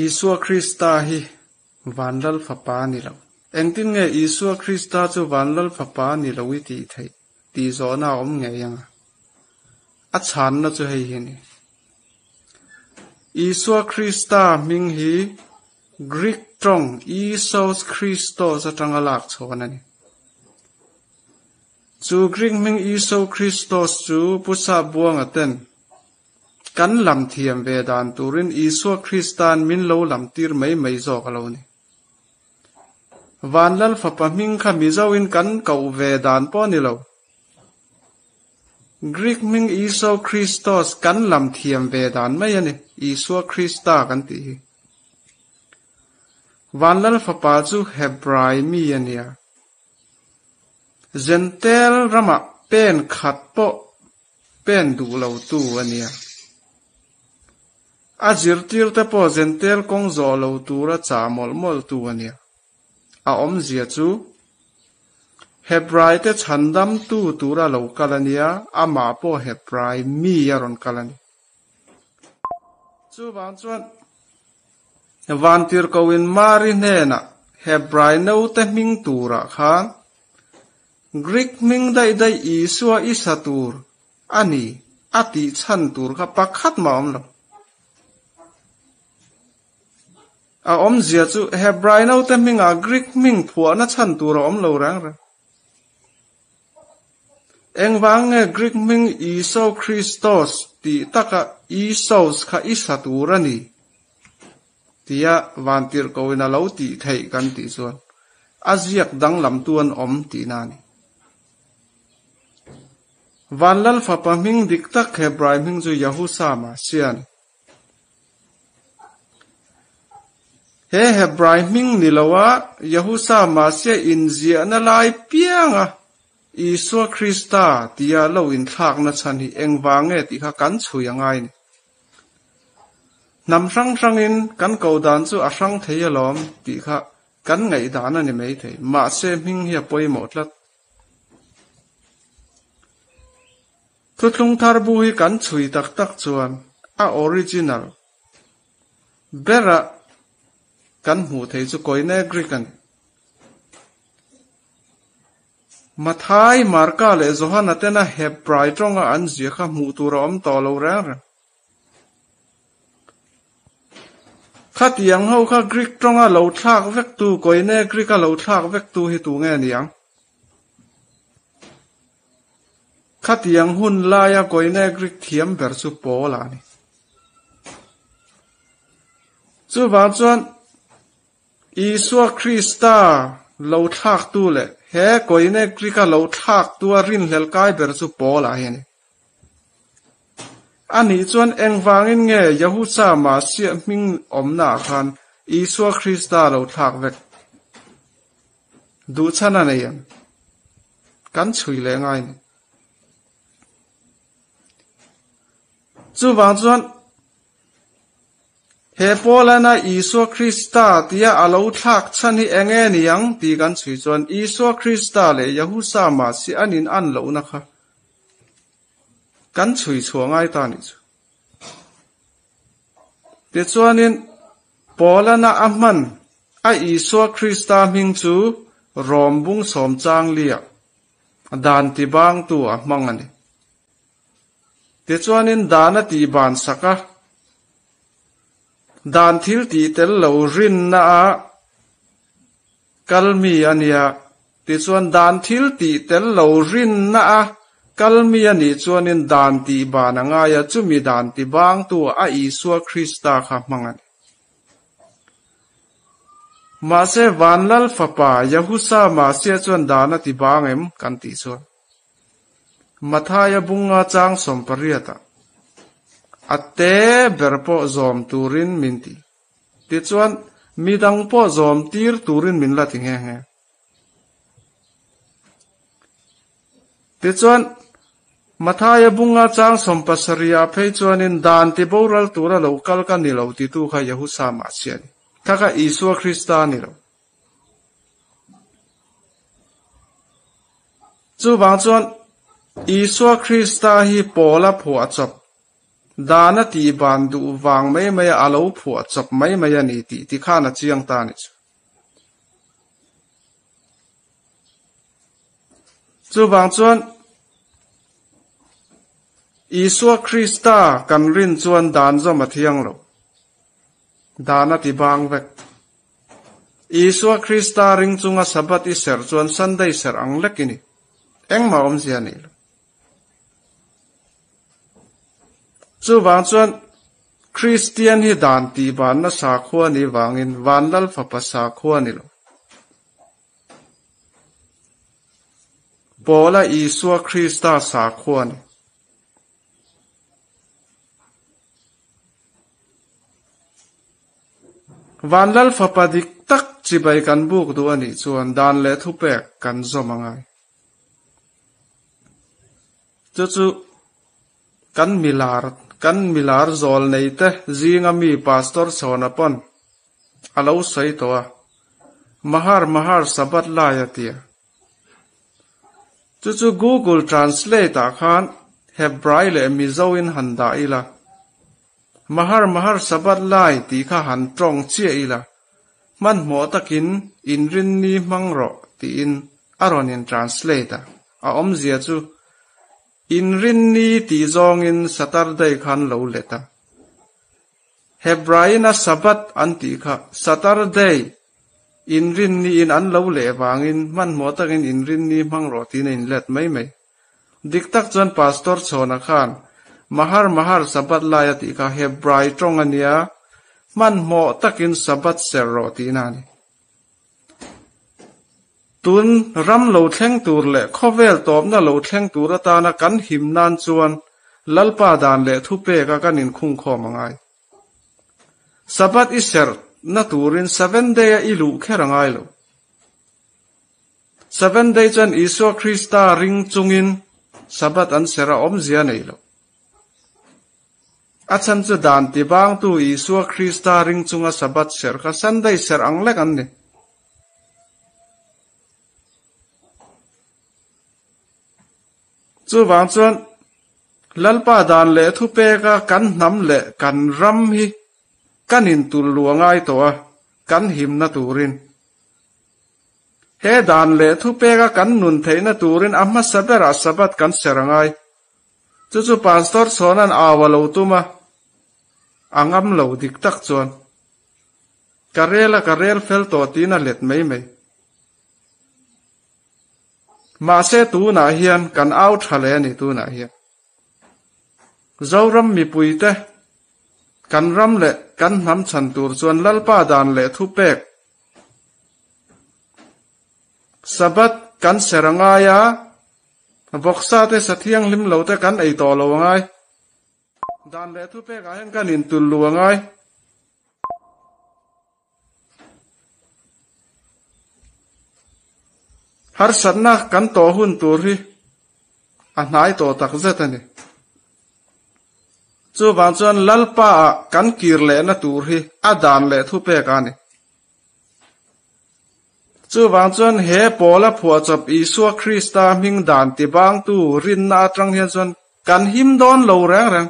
Isua Krista hi Vanlal Fapa a ni lo. Engtin nge Isua Krista chu Vanlal Fapa a ni lo i tih theih tih zawhna a awm ngei ang a. A chhanna chu hei hi a ni. Isua Krista hming hi Greek tawng Iesous Christos atanga lak chhawn a ni. Chu Greek hming Iesou Christos chu Pu Sap Buanga ten kan lam thiam ve dan turin Isua Krista'n min lo lam tir mai mai zawk a lo ni. Vanlal Fapa hming kha Mizoin kan koh ve dan pawh a ni lo. Greek hming Iesou Christos kan lam thiam ve dan mai a ni, Isua Krista kan tih hi. Vanlal Fapa chu Hebrai mi a nia. Zentel ramah pen khat pawh pen duh lo tu a nia. A zirtirte pawh Zentel kawng zawh lo tura chah mawlh mawlh tu a nia. A awmzia chu Hebraite chhandamtu tura lo kal a nia, amah pawh Hebrai mi a rawn kal a ni. Chuvang chuan Vantirhkohin Mari hnenah Hebrai naute hming turah khan Greek hming daih daih Isua i sa tur a ni a tih chhan tur kha pakhat mah a awm lo. A awmzia chu Hebrai naute hmingah Greek hming phuahna chhan tur a awm lo reng reng. Engvang nge Greek hming Iesou Christos tih taka Iesous kha i sa tur a ni? tia vantirhkohin a lo tih theih kan tih chuan a ziak danglamtu an awm tihna a ni. Vanlal fapa hming dik tak Hebrai hming chu Yahusha Masiah a ni. He Hebrai hming ni loa Yahusha Masiah inziahna lai pianga Isua Krista tia lo inthlakna chhan hi engvang nge tih kha kan chhui a ngai ni. Hnam hrang hrangin kan ko dan chu a hrang thei alawm tih kha kan ngaihdan a ni maithei. Mahse hming hi a pawimawh tlat. Thuthlung thar bu hi kan chhui tak tak chuan a original bera kan hmuh theih chu Koine Greek a ni. Mathai, Marka leh Johana tena Hebrai tawnga an zia kha hmuh tur a awm tawh lo reng reng. Khatiang ho kha Greek tawnga lo thlak vektu, Koine Greek-a lo thlak vektu hi tu nge niang? Khatiang hun laia Koine Greek thiam ber chu Paul-a a ni. Chuvang chuan Isua Krista lo thlaktu leh he Koine Greek-a lo thlaktua rinhlelh kai ber chu Paul-a hi a ni. Anih chuan engvangin nge Yahusha Masiah hming awmnaah khan Isua Krista lo thlak vek? Duh chhan a nei em? Kan chhui leh ngai ni. Chuvang chuan he Paulana Isua Krista tia a lo thlak chhan hi eng nge ni ang tih kan chhui chuan Isua Krista leh Yahusha Masiah an in an lohna kha kan chhui chhuah ngai ta nih chu. Tichuanin Paulana a hman a Isua Krista hming chu Rom bung sawm chang liah dan ti bangtu a hmang a ni. Tichuanin dan a tih ban sak a, dan thil tih tel lo rinna a kal mi a nia. Tichuan dan thil tih tel lo rinna a kal mi a nih chuanin dan tih ban a ngai a, chumi dan ti bangtu a Isua Krista kha hmang a ni. Mahse Vanlal fapa Yahusha Masiah chuan dan a ti bang em kan tih chuan Mathaia bunga chang sawmpariatah a te ber pawh zawm turin min ti. Tichuan midang pawh zawm tir turin min la ti nghe nghe. Tichuan, Mathaia bunga chang sawmpasarihah phei chuanin dan ti boral tura lo kal ka ni lo titu kha Yahusha Masiah a ni. Kha kha Isua Krista a ni lo. Chuvang chuan, Isua Krista hi Paula phuah chawp. Dana tih ban duh vang mai mai a alo phuah chawp mai mai a ni tih tikhan a chiang ta a nih chu. Chuvang chuan Isua Krista kan rin chuan dan zawm a thiang lo. Dan a ti bang vek. Isua Krista ring chunga Sabbath i serh chuan Sunday serh ang lek i ni. Engmah awmzia a nei lo. Chuvang chuan Kristian hi dan tih banna sakhua ni vangin Vanlal Fapa sakhua ni lo. Paula Isua Krista sakhua ni. Vanlal Fapa dik tak chibai kan buk duh a nih chuan dan leh thupek kan zawm a ngai. Chu chu kan milar kan milar zawl nei te zinga mi Pastor Chhawna pawn a lo sawi tawh a, Mahar Mahar Sabbath lai a tia. Chu chu Google Translate ah khan Hebrai leh Mizo in han dah ila, Mahar Mahar Sabbath lai tih kha han tawng chiah ila, Hmanhmawh takin inrinni hmang rawh tiin a rawn in translate a, a awmzia chu inrinni tih zawngin Saturday khan lo let a. Hebraina Sabbath an tih kha Saturday inrinniin an lo leh vangin hmanhmawh takin inrinni hmang rawh tiin a inlet mai mai. Dik tak chuan Pastor Chhawna khan Mahar Mahar Sabbath lai a tih kha Hebrai tawng a nia, hmanhmawh takin Sabbath ser rawh tihna a ni. Tun ram lo thleng tur leh khawvel tawpna lo thleng tur atana kan him nan chuan Lalpa dan leh thupeka kan inkhungkhawm a ngai. Sabbath i serhna turin Seven Day-a i luh kher a ngai lo. Seven Day chuan Isua Krista ring chungin Sabbath an serh a awmzia nei lo. A chhan chu dan tibangtu Isua Krista ring chunga Sabbath serh kha Sunday serh ang lek an ni. Chuvang chuan Lalpa dan leh thupeka kan hnam leh kan ram hi kan intul lu a ngai tawh a, kan himna turin. He dan leh thupeka kan nun theihna turin a hmasa berah Sabbath kan ser a ngai. Chu chu Pastor Chhawna'n au a lo tum a, a ngam lo dik tak chuan. Ka rel a ka rel fel tawh tiin a let mai mai. Mahse tunah hian kan au tha leh a ni tunah hian. Zoram mipuite kan ram leh kan hnam chhan tur chuan Lalpa dan leh thupek Sabbath kan ser a ngai a, vawksa te sa thianghlim lo te kan ei tawh lo a ngai. Dan leh thupek ah hian kan intul lu a ngai. Harsatna kan tawh hun tur hi a hnai tawh tak zet a ni. Chuvang chuan Lalpa ah kan kir lehna tur hi a dan leh thupek a ni. Chuvang chuan he Paula phuahchawp Isua Krista hming dan tibangtu rinna atang hian chuan kan him dawn lo reng reng.